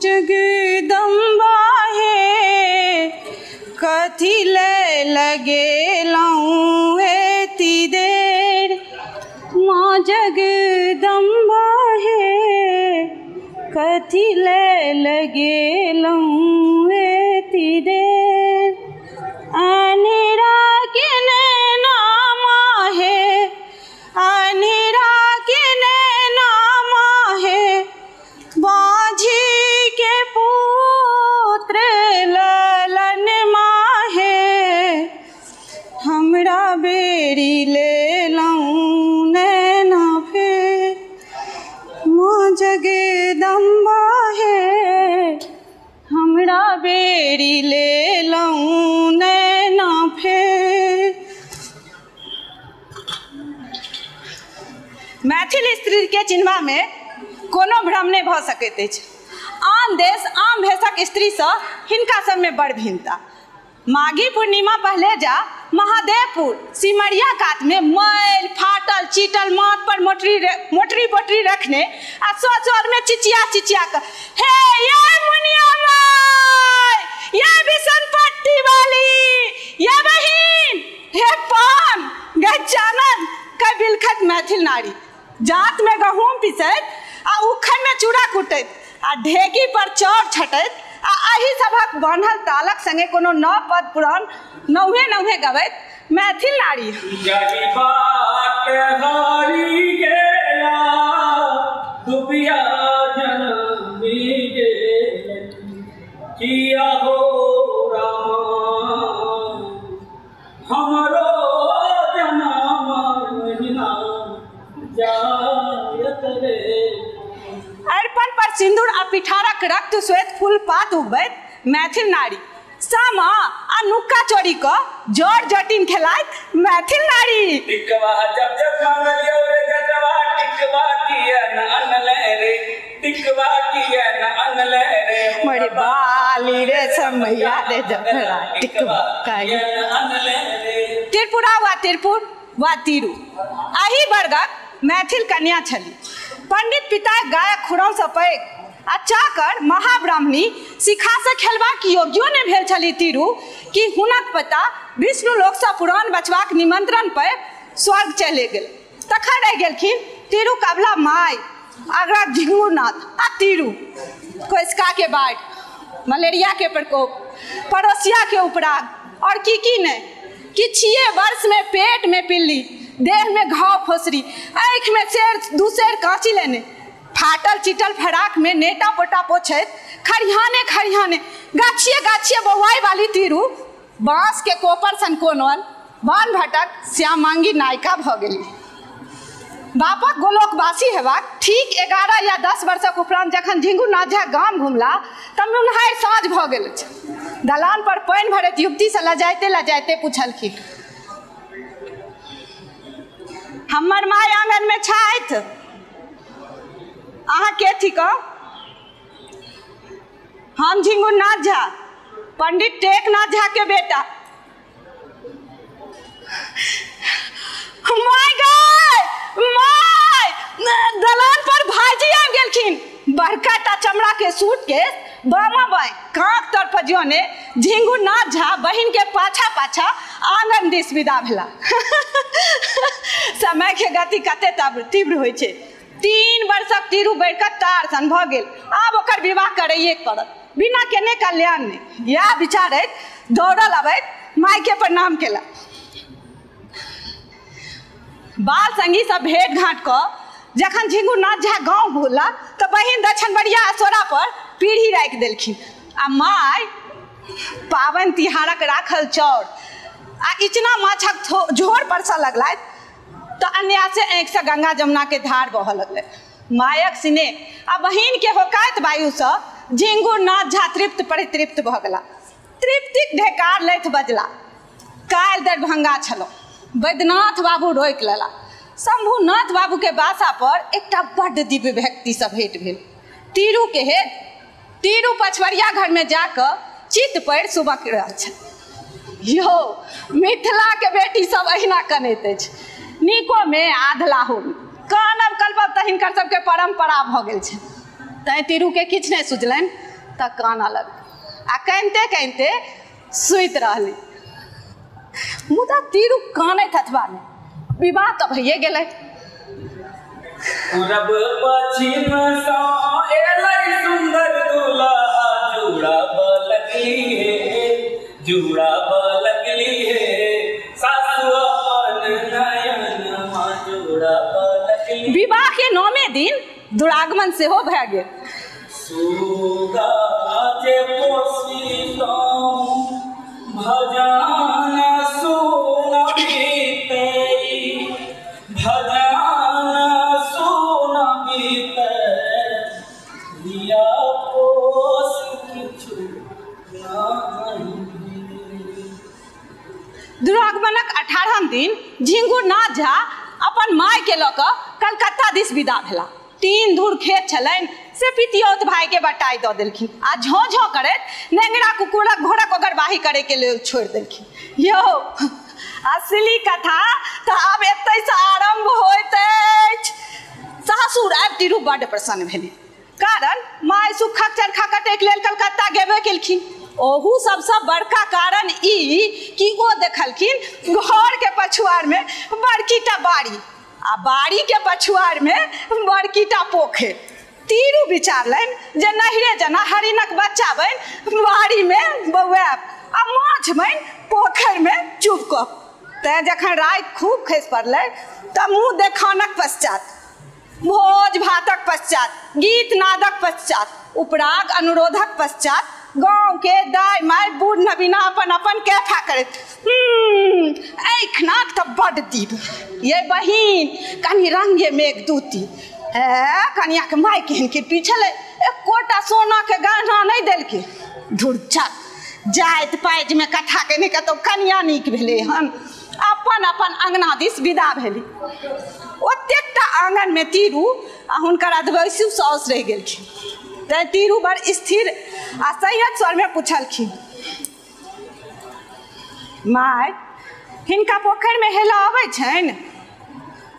जगदम्बा हे, कथी ले लगेलहुँ एती देर। माँ जगदम्बा हे, कथी ले लगेलहुँ एती देर। अनेरा के नैना माहे, अनेरा के नैना माहे, बाँझी के पुत्र ललन माहे, हमरा बेरी लेलहुँ नैना फेर। माँ जगदम्बा हे, हमरा बेरी लेलहुँ नैना फेर। मैथिल स्त्रीके चिन्हबामे कोनो भ्रम नहि भऽ सकैत अछि। आन देश आन भेषक स्त्रीसँ हिनका सभमे बड़ भिन्नता। माघी पूर्णिमा पहिले जा महादेवपुर सिमरिया कातमे मैल फाटल चीटल माथ पर मोटरी मोटरी पोटरी रखने आ स्वर स्वरमे चिचिया चिचिया कऽ, हे ये मुनिया माय, ये बिसनपट्टी वाली, ये बहिन, हे पान गचानन कहि बिलखत मैथिल नारी जातमे गहूँम पिसैत आ उखड़िमे चूड़ा कुटैत आ ढेकी पर चाउर छँटैत आ एहि सभक बान्हल तालक संगे कोनो नव पद पुरान नौहे नौहे गबैत मैथिल नारी। जाहि बाट हारि गेला दुबिया जनमि गेल, किया हो रामा हमरो जनम महिना जायत रे। अरिपन पर सिन्दूर आ पिठारक रक्त श्वेत फूल पात उगबैत मैथिल नारी, सामा आ नुक्का चोरी कऽ जड़ जटिन खेलाइत मैथिल नारी। टिकवा जब जब मंगलियो रे जटवा, टिकवा किया न अनले रे, टिकवा किया न अनले रे। मोरे बाली रे समैया रे जफरा टिकवा किया न अनले रे। त्रिपुरा वा त्रिपुर वा तिरु एहि वर्गक मैथिल कन्या छली। पंडित पिता गायक खुरौसँ पैघ आ चाकर महाब्राह्मणी शिखासँ खेलबाक योग्यो नहि भेल छली तिरु कि हुनक पिता विष्णु लोकसँ पुराण बचबाक निमंत्रण पर स्वर्ग चलि गेल। तखन रहि गेलखिन तिरु कबला माय, अगरा झिंगुरनाथ आ तिरु। कोशिका के बाढ़ि, मलेरिया के प्रकोप, पड़ोसिया के उपराग और की की नहि। किछुए वर्ष में पेट में पिल्ली, देह में घाव फोसरी, आँखि में शेर दू शेर काँची लेने, फाटल चिटल फराक में नेटा पोटा पोछैत खरिहाने खरिहाने गाछिए गाछिए बौआइ वाली तिरु बाँस के कोपर सन कोनल बान भटक श्यामांगी नायिका भऽ गेली। बापक गोलोकवासी हेबाक ठीक 11 या 10 वर्षक उपरांत जखन झिंगुरनाथ झा गाम घुमला तऽ मुन्हारि साँझ भऽ गेल अछि। दलान पर पानि भरैत युवतीसँ लजाइते लजाइते पुछलखिन, हमर माय आङ्गनमे छथि, अहाँ के थिकहुँ? हम झिंगुरनाथ झा, पंडित टेकनाथ झा के बेटा। My guy, my, दलान पर भाईजी आबि गेलखिन। बड़का टा चमड़ा के सूट के बामा बाई कांख तर पजियोने झिंगुरनाथ झा बहिन के पाछा पाछा आंगन दिस विदा भेला। समय के गति कते तीव्र होइ छै। 3 वर्षक तिरु बढ़ि कऽ तार सन भऽ गेल। आब ओकर विवाह करैए पड़त, बिना केने कल्याण नहि। इएह विचारैत दौड़ल अबैत मायके प्रणाम केलक। बाल संगी सब भेंट घाँट कऽ जखन झिंगुरनाथ झा गाँव घुरला तऽ बहिन दक्षिणबरिया असोरा पर पीढ़ी राखि देलखिन आ माय पाबनि तिहारक राखल चाउर आ इचना माछक झोर परसऽ लगलथि तऽ अन्यासे आँखिसँ गंगा जमुनाके धार बहऽ लगलै। मायक सिनेह आ बहिनके होकाइत वायुसँ झिंगुरनाथ झा तृप्त परितृप्त भऽ गेला। तृप्तिक ढेकार लैत बजला, काल्हि दरभंगा छलहुँ, बैद्यनाथ बाबू रोकि लेला। शंभूनाथ बाबूके बासा पर एकटा बड्ड दिव्य व्यक्तिसँ भेंट भेल। तीरूके हेत तीरू पछवरिया घरमे जाकऽ चित पड़ि सुबकि रहल छल। यौ, मिथिलाके बेटी सब अहिना कनैत अछि, नीकोमे आधलाहोमे। कानब कलपब तऽ हिनकर सबके परम्परा भऽ गेल छनि। तैँ तीरूके किछु नहि सुझलनि। तऽ कानऽ लगली आ कानिते कानिते सुति रहली। मुदा तीरू कानैत अथवा नहि, विवाह तऽ भइए गेलै। पूरब पश्चिम सँ एलै सुन्दर दूल्हा, जुड़ाब लगली हे, जुड़ाब लगली हे, सासु अपन नयनमा जुड़ाब लगली। विवाह के नौमे दिन दुरागमन सेहो भए गेल। सुगा जे पोसितौं भजन सुनबितै, भजन सुनबितै, धिया पोस किछु नहि। दुरागमनक 18म दिन झिंगुर नाथ झा अपन मायके लऽ कऽ कलकत्ता दिस विदा भेला। 3 धूर खेत छलनि से पितियौत भाइके बटाइ दऽ देलखिन आ झों झों करैत नेंगरा कुकुरक घोड़क ओगरबाही करैके लेल छोड़ि देलखिन। यौ, असली कथा तऽ आब एतहिसँ आरम्भ होइत अछि। सासुर आबि तिरू बड्ड प्रसन्न भेली, कारण माय सुखक चरखा कटैके लेल कलकत्ता गेबे केलखिन। ओहू सबसँ बड़का कारण ई कि ओ देखलखिन घरके पछुआरमे बड़कीटा बाड़ी आ बाड़ीके पछुआरमे बड़कीटा पोखरि। तीरू विचारलनि जे नहिरे जेना हरिणक बच्चा बनि बाड़ीमे बौआयब आ माछ बनि पोखरिमे चुभकब। तैँ जखन राति खूब खसि पड़लै तऽ मुँह देखानक पश्चात, भोज भातक पश्चात, गीत नादक पश्चात, उपराग अनुरोधक पश्चात गाँवके दाइ माइ बूढ़ नबीना अपन अपन कैफा करैत, एखनाक तऽ बड्ड दीप ये बहिन, कनि रंगे मेघदूती। हे कनियाके माय केहन कृपी छलै, एकोटा सोनाके गहना नहि देलकै। धुरझा जाति पातिमे कथा केने कतहु कनिया नीक भेलै हन। अपन अपन अङ्गना दिस विदा भेली। ओतेकटा आङ्गनमे तीरू आ हुनकर अधवयसू साउस रहि गेलखिन। तैँ तीरू बड़ स्थिर आ संयत स्वरमे पुछलखिन, माय, हिनका पोखरिमे हेलऽ अबै छनि?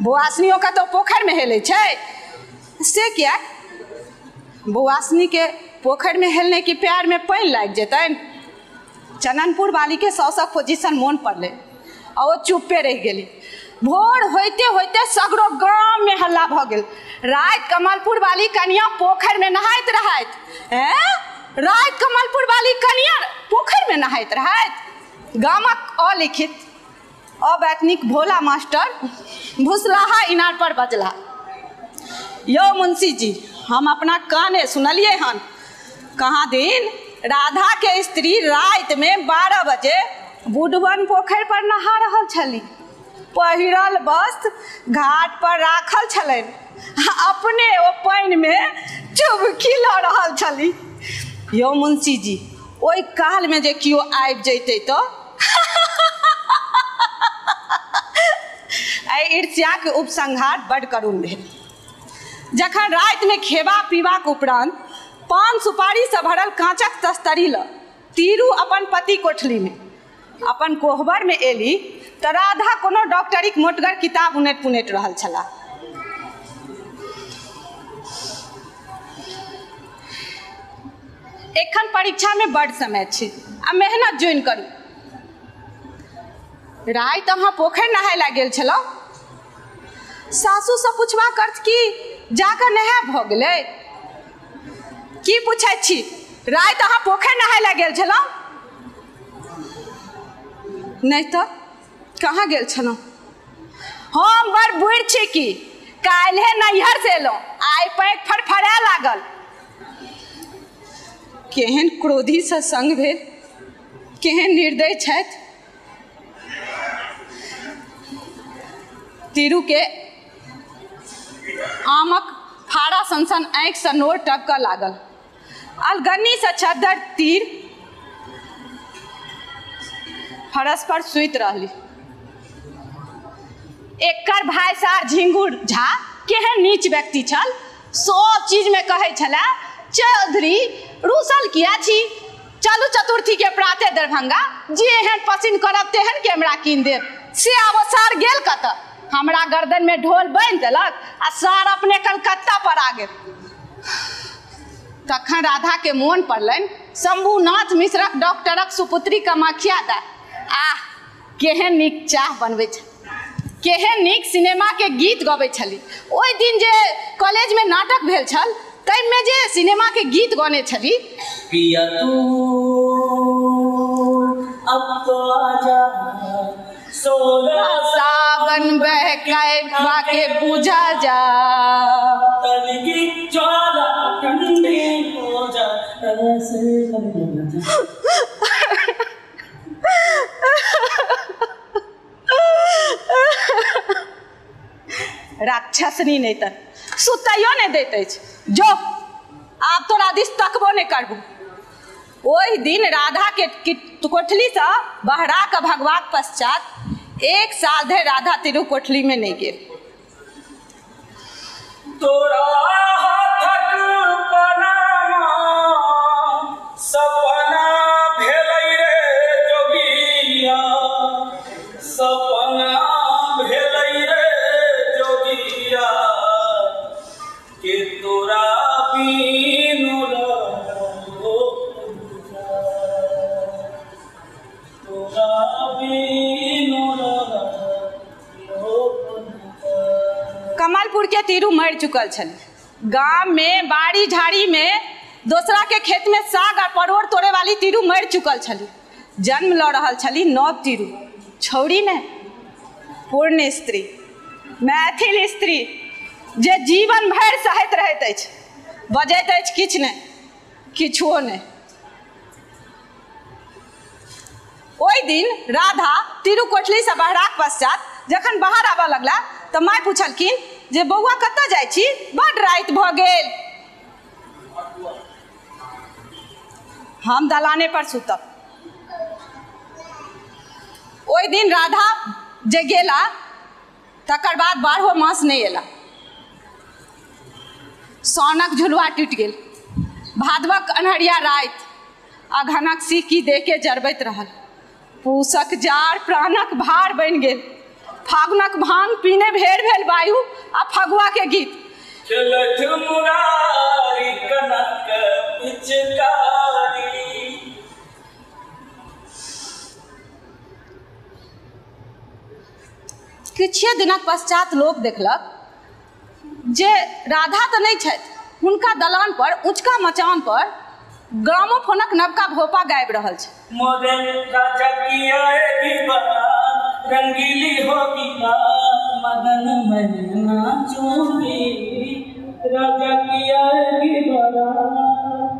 बौआसिनियो कतहु पोखरिमे हेलै छै? से किएक? बौआसिनीके पोखरिमे हेलने कि पएरमे पानि लागि जेतनि? चननपुर वालीके साउसक पोजिशन मोन पड़लै आ ओ चुप्पे रहि गेली। भोर होइते होइते सगरो गाममे हल्ला भऽ गेल। राति कमलपुर वाली कनिया पोखरिमे नहाइत रहथि। ऐं, राति कमलपुर वाली कनिया पोखरिमे नहाइत रहथि? गामक अलिखित अवैतनिक भोला मास्टर भुसलाहा इनार पर बजला, यौ मुंशी जी, हम अपना काने सुनलियै हन, कहाँ दिन राधा के स्त्री राति में 12 बजे बुढ़वन पोखरि पर नहा रहल छली। पहिरल वस्त्र घाट पर राखल छलनि आ अपने ओ पानि में चुबकी लऽ रहल छली। यौ मुंशी जी, ओहि काल में जे केओ आबि जैतै तऽ? एहि ईर्ष्याके उपसंहार बड्ड करुण भेल जखन रातिमे खेबा पीबाक उपरान्त पान सुपारीसँ भरल काँचक तस्तरी लऽ तीरू अपन पति कोठलीमे अपन कोहबरमे एली तऽ राधा कोनो डॉक्टरीक मोटगर किताब उनटि पुनटि रहल छलाह। एखन परीक्षामे बड्ड समय छै आ मेहनत जोइन करू। राति अहाँ पोखरि नहाय लए गेल छलहुँ? सासुसँ पुछबाक अर्थ की जाकऽ नहायब भऽ गेलै? की पुछैत छी? राति अहाँ पोखरि नहाय लए गेल छलहुँ? नहि तऽ कहाँ गेल छलहुँ? हम बड़ बुढ़ि छी की? काल्हिए नैहरसँ एलहुँ, आइ पैंक फड़फड़ाय लागल। केहन क्रोधीसँ सङ्ग भेल, केहन निर्दय छथि। तिरुके आमक फाड़ा सन सन आँखिसँ नोर टपकऽ लागल। अलगनीसँ चद्दर तीर फरस पर सुति रहली। एकर भाय सार झिंगुर झा केहन नीच व्यक्ति छल, सब चीजमे कहै छलै, चौधरी रूसल किया छी, चलू चतुर्थी के प्राते दरभंगा, जे एहन पसिन करब तेहन कैमरा कीन देब। से आब ओ सार गेल कतऽ? हमरा गर्दनमे ढोल बान्हि देलक आ सार अपने कलकत्ता पर आ गेल। तखन राधाके मोन पड़लनि शम्भुनाथ मिश्रक डॉक्टरक सुपुत्री कामाख्या दाय। आह, केहन नीक चाह बनबै छल, केहन नीक सिनेमाके गीत गबै छली। ओहि दिन जे कॉलेजमे नाटक भेल छल ताहिमे जे सिनेमाके गीत गौने छली। पिया तू अब तो आजा सोलह सावन बहकाए के बुझा जा, तन की ज्वाला ठंडी हो जा, ऐसे बन जा। राक्षसनी नहि तऽ सुतैयो नहि दैत अछि। जो आब तोरा दिस तकबो नहि करबो। ओहि दिन राधाके कोठलीसँ बहरा कऽ भगबाक पश्चात 1 साल धरि राधा तिरु कोठलीमे नहि गेल। तोरा हाथक पनामा सपना भेलै रे जोगिया, सपना भेलै रे जोगिया, के तोरा बिनु रहो, तोरा बिनु रहो। कमलपुर के तीरू मरि चुकल छल। गाम में बाड़ी झाड़ी में दोसरा के खेत में साग आ परोड़ तोड़े वाली तीरू मरि चुकल छली। जन्म लऽ रहल छली नव तीरू, छौड़ी ने पूर्ण स्त्री, मैथिल स्त्री, जे जीवन भरि सहैत रहैत अछि, बजैत अछि किछु नहि, किछुओ नहि। ओहि दिन राधा तीरू कोठलीसँ बहराक पश्चात जखन बाहर आबऽ लगला तऽ माय पुछलखिन जे बौआ कतऽ जाइ छी, बड्ड राति भऽ गेल। हम दलाने पर सुतब। ओहि दिन राधा जे गेला तकर बाद 12 मास नहि एला। साउनक झुलुआ टूटि गेल। भादवक अन्हरिया राति अघनक सीकी देहके जरबैत रहल। पूसक जाड़ प्राणक भार बनि गेल। फागुनक भांग पीने भेर भेल वायु आ फगुआ के गीत। खेलथि मुरारी कनक पिचकारी। किछुए दिनक पश्चात लोक देखलक जे राधा तऽ नहि छथि, हुनका दलान पर ऊँचका मचान पर ग्रामोफोनक नवका भोपा गाबि रहल छै। मोरे राजा की आएगी बारात, रंगीली होगी रात, मगन मैं नाचूंगी, राजा की आएगी बारात।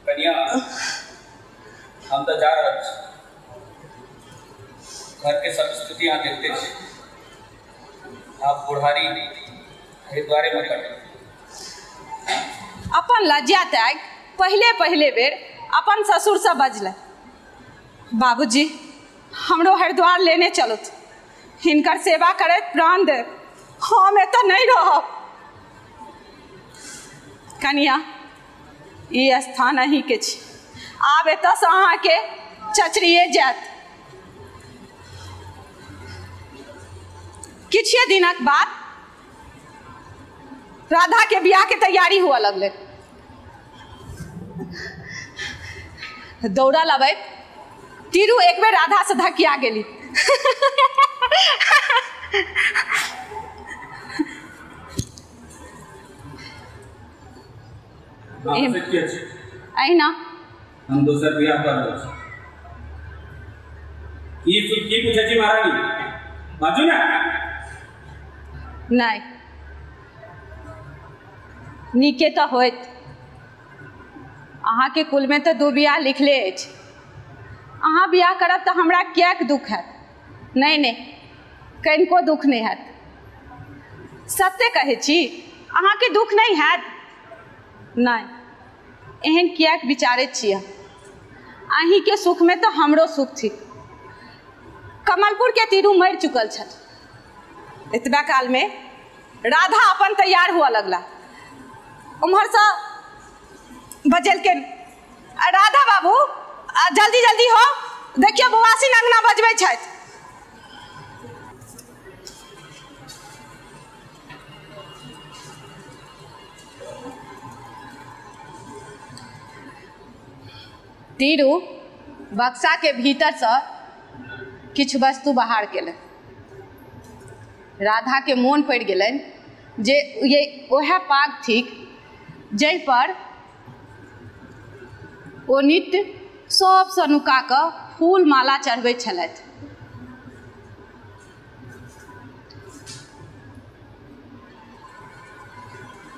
कनिया, हम तऽ जा रहल छी। घरके सब स्थिति अहाँ देखते छी। आब बुढ़ारी हरिद्वारेमे कटत। अपन लज्जा त्यागि पहिले पहिले बेर अपन ससुरसँ बजलै, बाबूजी हमरो हरिद्वार लेने चलथु, हिनकर सेवा करैत प्राण देब, हम एतऽ नहि रहब। कनिया, ई स्थान अहीँके छी, आब एतऽसँ अहाँके चचरिए जायत। किछुए दिनक बाद राधाके बियाहके तैयारी हुअ लगलै। दौड़ल अबैत तीरू एक बेर राधासँ धकिया गेली। अहिना हम दोसर बियाह कर रहल छी। की की पूछै छी महारानी, बाजू ने। नहि, नीके तऽ होइत। अहाँके कुलमे तऽ 2 बियाह लिखले अछि। अहाँ बियाह करब तऽ हमरा किएक दुख हैत? नहि नहि, कनिको दुख नहि हैत। सत्य कहै छी, अहाँके दुख नहि हैत? नहि, एहन किएक विचारै छी अहाँ? अहीँके सुखमे तऽ हमरो सुख थिक। कमलपुरके तीरू मरि चुकल छल। एतबा कालमे राधा अपन तैयार हुअ लगला। उम्हरसँ बजेलखिन, राधा बाबू जल्दी जल्दी हो, देखियौ बौआसिन अङ्गना बजबै छथि। तीरू बक्साके भीतरसँ किछु वस्तु बाहर केलनि। राधाके मोन पड़ि गेलनि जे ये ओएह पाग थिक जाहिपर ओ नित्य सभसँ नुका कऽ फूल माला चढ़बैत छलथि।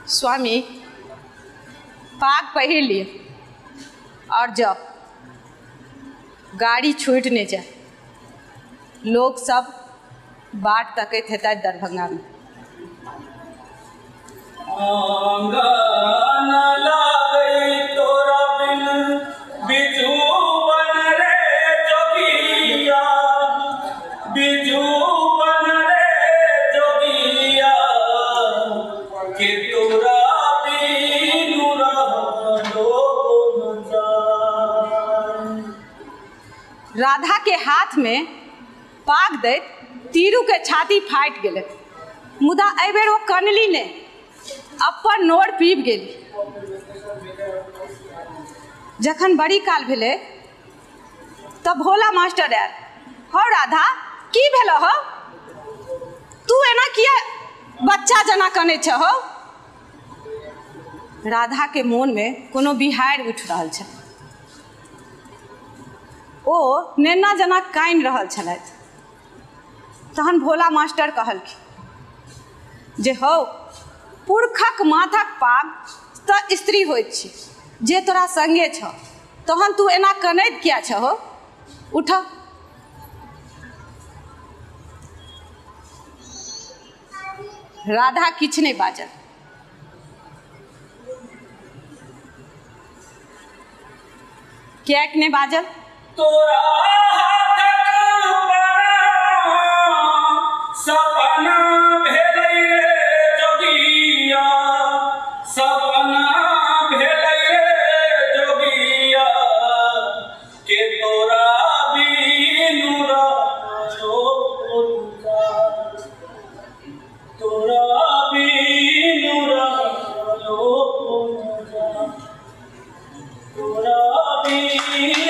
स्वामी, पाग पहिर लिअ आओर जाउ, गाड़ी छूटि नहि जाय। लोक सब बाट तकैत हेतथि दरभंगामे। आंगन लागै तोरा बिन बिजू बन रे जोगिया, बिजू बन रे जोगिया, के तोरा बिनु रहलो न जाय। राधा के हाथ में पाग दैत तीरू के छाती फाटि गेलै, मुदा एहिबेर ओ कनली नहि, अपन नोर पीब गेली। जखन बड़ी काल भेलै तऽ भोला मास्टर आयल। हौ राधा, की भेलौ हौ? तू एना किया बच्चा जेना कनै छह हौ? राधाके मोनमे कोनो बिहाड़ि उठि रहल छल। ओ नेना जेना कानि रहल छलथि। तहन भोला मास्टर कहलखिन जे हौ, पुरखक माथक पाग तऽ स्त्री होइत छै जे तोरा संगे छह, तहन तू एना कनैत किया छह हौ? उठ। राधा किछु नहि बाजल। किएक नहि बाजल? तोरा हाथक सपना भेलै रे जोगिया, सपना भेलै रे जोगिया, के तोरा बिनु रहलो तोरा बिनु रहलो तोरा बिनु।